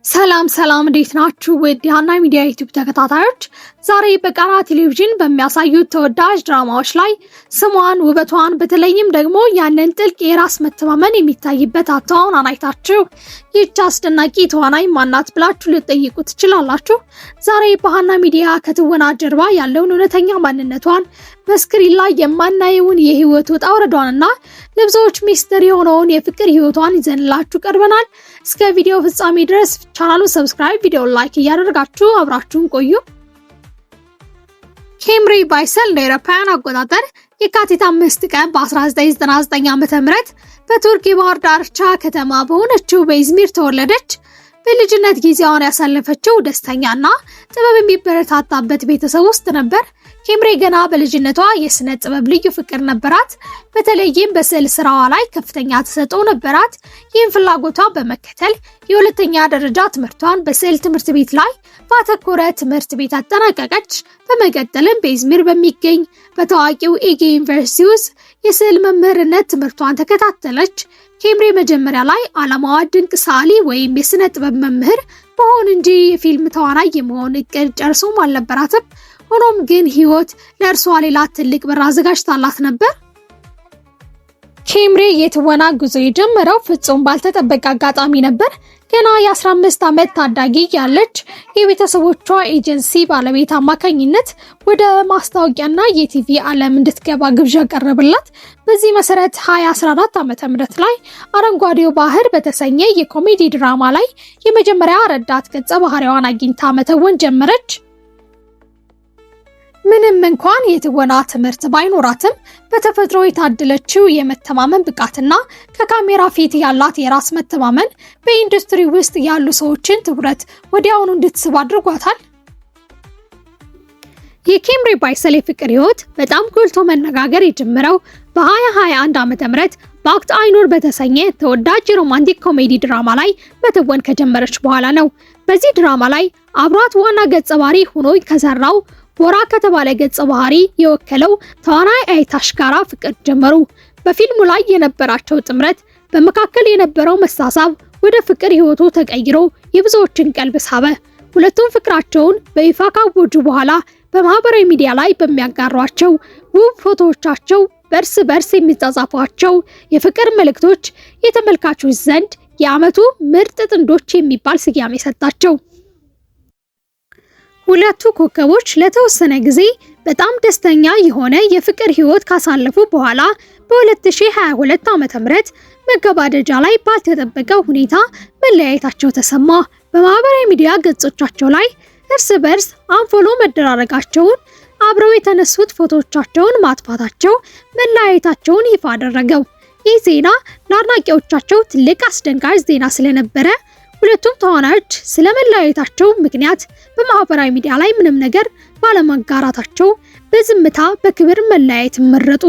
ሰላም ሰላም፣ እንዴት ናችሁ? ውድ የሀና ሚዲያ ዩቲዩብ ተከታታዮች፣ ዛሬ በቃና ቴሌቪዥን በሚያሳዩት ተወዳጅ ድራማዎች ላይ ስሟን፣ ውበቷን በተለይም ደግሞ ያንን ጥልቅ የራስ መተማመን የሚታይበት አተዋወኗን አይታችሁ ይህች አስደናቂ ተዋናይ ማናት ብላችሁ ልትጠይቁ ትችላላችሁ። ዛሬ በሀና ሚዲያ ከትወና ጀርባ ያለውን እውነተኛ ማንነቷን፣ በ screen ላይ የማናየውን የህይወት ውጣ ውረዷንና ለብዙዎች ሚስጥር የሆነውን የፍቅር ህይወቷን ይዘንላችሁ ቀርበናል። እስከ ቪዲዮ ፍጻሜ ድረስ ቻናሉን subscribe፣ ቪዲዮ like እያደረጋችሁ አብራችሁን ቆዩ። ኬምሪ ባይሰል እንደ አውሮፓውያን አቆጣጠር የካቲት 5 ቀን በ1999 ዓ.ም በቱርክ የባህር ዳርቻ ከተማ በሆነችው በኢዝሚር ተወለደች። በልጅነት ጊዜዋን ያሳለፈችው ደስተኛና ጥበብ የሚበረታታበት ቤተሰብ ውስጥ ነበር። ኬምሬ ገና በልጅነቷ የስነ ጥበብ ልዩ ፍቅር ነበራት። በተለይም በስዕል ስራዋ ላይ ከፍተኛ ተሰጥኦ ነበራት። ይህም ፍላጎቷ በመከተል የሁለተኛ ደረጃ ትምህርቷን በስዕል ትምህርት ቤት ላይ ባተኮረ ትምህርት ቤት አጠናቀቀች። በመቀጠልም በኢዝሚር በሚገኝ በታዋቂው ኤጌ ዩኒቨርሲቲ ውስጥ የስዕል መምህርነት ትምህርቷን ተከታተለች። ኬምሬ መጀመሪያ ላይ ዓላማዋ ድንቅ ሰዓሊ ወይም የስነ ጥበብ መምህር መሆን እንጂ የፊልም ተዋናይ የመሆን እቅድ ጨርሶም አልነበራትም። ሆኖም ግን ህይወት ለእርሷ ሌላ ትልቅ በር አዘጋጅታላት ነበር። ኬምሬ የትወና ጉዞ የጀመረው ፍጹም ባልተጠበቀ አጋጣሚ ነበር። ገና የ15 ዓመት ታዳጊ ያለች የቤተሰቦቿ ኤጀንሲ ባለቤት አማካኝነት ወደ ማስታወቂያና የቲቪ ዓለም እንድትገባ ግብዣ ቀረበላት። በዚህ መሰረት 2014 ዓ.ም ላይ አረንጓዴው ባህር በተሰኘ የኮሜዲ ድራማ ላይ የመጀመሪያ ረዳት ገጸ ባህሪዋን አግኝታ መተወን ጀመረች። ምንም እንኳን የትወና ትምህርት ባይኖራትም በተፈጥሮ የታደለችው የመተማመን ብቃትና ከካሜራ ፊት ያላት የራስ መተማመን በኢንዱስትሪ ውስጥ ያሉ ሰዎችን ትኩረት ወዲያውኑ እንድትስብ አድርጓታል። የኬምሬ ባይሰል የፍቅር ህይወት በጣም ጎልቶ መነጋገር የጀመረው በ2021 ዓ.ም ባክት አይኖር በተሰኘ ተወዳጅ የ romantic comedy ድራማ ላይ መተወን ከጀመረች በኋላ ነው። በዚህ ድራማ ላይ አብሯት ዋና ገጸ ባህሪ ሆኖ ከሰራው ቦራ ከተባለ ገጸ ባህሪ የወከለው ተዋናይ አይታሽ ጋራ ፍቅር ጀመሩ። በፊልሙ ላይ የነበራቸው ጥምረት፣ በመካከል የነበረው መሳሳብ ወደ ፍቅር ህይወቱ ተቀይሮ የብዙዎችን ቀልብ ሳበ። ሁለቱም ፍቅራቸውን በይፋ ካወጁ በኋላ በማህበራዊ ሚዲያ ላይ በሚያጋሯቸው ውብ ፎቶዎቻቸው በእርስ በርስ የሚጻጻፏቸው የፍቅር መልእክቶች የተመልካቾች ዘንድ የዓመቱ ምርጥ ጥንዶች የሚባል ስያሜ ሰጣቸው። ሁለቱ ኮከቦች ለተወሰነ ጊዜ በጣም ደስተኛ የሆነ የፍቅር ህይወት ካሳለፉ በኋላ በ2022 ዓ.ም መገባደጃ ላይ ባልተጠበቀ ሁኔታ መለያየታቸው ተሰማ። በማህበራዊ ሚዲያ ገጾቻቸው ላይ እርስ በርስ unfollow መደራረጋቸውን፣ አብረው የተነሱት ፎቶዎቻቸውን ማጥፋታቸው መለያየታቸውን ይፋ አደረገው። ይህ ዜና ለአድናቂዎቻቸው ትልቅ አስደንጋጭ ዜና ስለነበረ ሁለቱም ተዋናዮች ስለመለያየታቸው ምክንያት በማህበራዊ ሚዲያ ላይ ምንም ነገር ባለማጋራታቸው በዝምታ በክብር መለያየት መረጡ።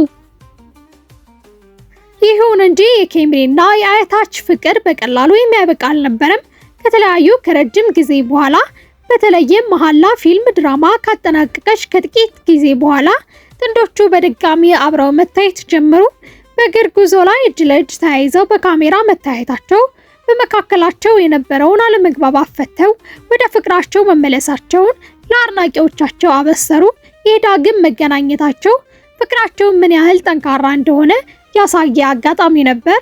ይሁን እንጂ የኬምሬና የአያታች ፍቅር በቀላሉ የሚያበቃ አልነበረም። ከተለያዩ ከረጅም ጊዜ በኋላ በተለይም መሐላ ፊልም ድራማ ካጠናቀቀች ከጥቂት ጊዜ በኋላ ጥንዶቹ በድጋሚ አብረው መታየት ጀመሩ። በእግር ጉዞ ላይ እጅ ለእጅ ተያይዘው በካሜራ መታየታቸው በመካከላቸው የነበረውን አለመግባባት ፈተው ወደ ፍቅራቸው መመለሳቸውን ለአድናቂዎቻቸው አበሰሩ። ይህ ዳግም መገናኘታቸው ፍቅራቸው ምን ያህል ጠንካራ እንደሆነ ያሳየ አጋጣሚ ነበር።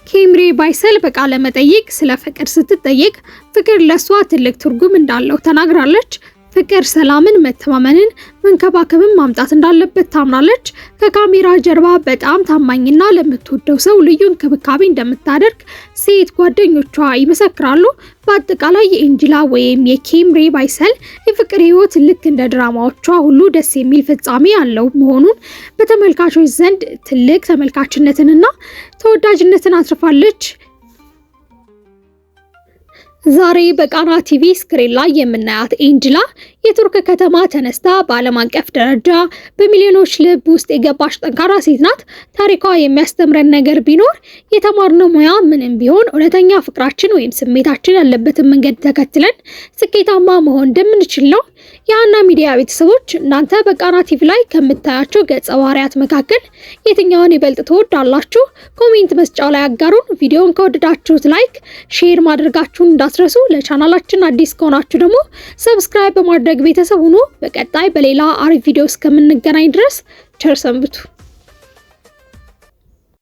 ኬምሬ ባይሰል በቃለ መጠይቅ ስለ ፍቅር ስትጠየቅ ፍቅር ለሷ ትልቅ ትርጉም እንዳለው ተናግራለች። ፍቅር ሰላምን፣ መተማመንን፣ መንከባከብን ማምጣት እንዳለበት ታምናለች። ከካሜራ ጀርባ በጣም ታማኝና ለምትወደው ሰው ልዩ እንክብካቤ እንደምታደርግ ሴት ጓደኞቿ ይመሰክራሉ። በአጠቃላይ የኤንጂላ ወይም የኬምሬ ባይሰል የፍቅር ህይወት ልክ እንደ ድራማዎቿ ሁሉ ደስ የሚል ፍጻሜ ያለው መሆኑን በተመልካቾች ዘንድ ትልቅ ተመልካችነትንና ተወዳጅነትን አትርፋለች። ዛሬ በቃና ቲቪ screen ላይ የምናያት ኤንጅላ የቱርክ ከተማ ተነስታ በዓለም አቀፍ ደረጃ በሚሊዮኖች ልብ ውስጥ የገባች ጠንካራ ሴት ናት። ታሪኳ የሚያስተምረን ነገር ቢኖር የተማርነው ሙያ ምንም ቢሆን እውነተኛ ፍቅራችን ወይም ስሜታችን ያለበትን መንገድ ተከትለን ስኬታማ መሆን እንደምንችል ነው። የሀና ሚዲያ ቤተሰቦች፣ እናንተ በቃና ቲቪ ላይ ከምታያቸው ገጸ ባህሪያት መካከል የትኛውን ይበልጥ ትወዳላችሁ? Comment መስጫው ላይ አጋሩን። ቪዲዮውን ከወደዳችሁት like፣ share ማድረጋችሁን እንዳትረሱ። ለቻናላችን አዲስ ከሆናችሁ ደግሞ subscribe በማድረግ ቤተሰብ ሁኑ። በቀጣይ በሌላ አሪፍ ቪዲዮ እስከምንገናኝ ድረስ ቸር ሰንብቱ።